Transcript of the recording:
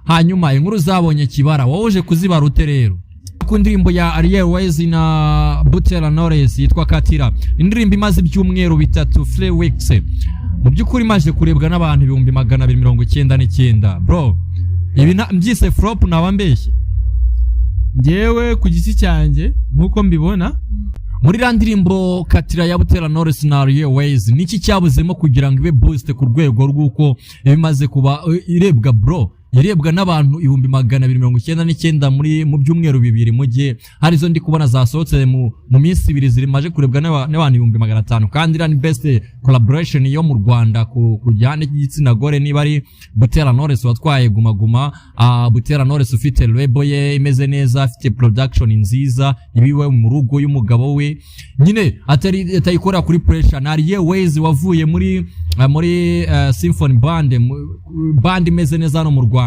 Hanyuma inkuru zabonye kibara, wowe uje kuzibara ute rero? Ku ndirimbo ya Ariel Wayz na Butera Knowless yitwa Katira, indirimbo imaze ibyumweru 3, 3 weeks, mu by'ukuri imaze kurebwa n'abantu 299,000. Bro, ibi mbyise flop naba mbeshye? Njyewe ku giti cyanjye, nk'uko mbibona, Muri iriya ndirimbo Katira ya Butera Knowless na Ariel Wayz, niki cyabuzemo kugira ngo ibe boost ku rwego rw'uko imaze kuba irebwa, bro, irebwa n'abantu 299,000 muri mu byumweru 2, mu gihe hari izo ndi kubona zasohotse mu minsi 2 zimaze kurebwa n'abantu 500,000? Kandi iriya ni best collaboration yo mu Rwanda ku gihande cy'igitsina gore, niba ari Butera Knowless watwaye Guma Guma, Butera Knowless ufite label ye imeze neza, afite production nziza ibiwe mu rugo y'umugabo we nyine, atari atayikora kuri pressure, na Ariel Wayz wavuye muri Symphony Band, band imeze neza hano mu Rwanda.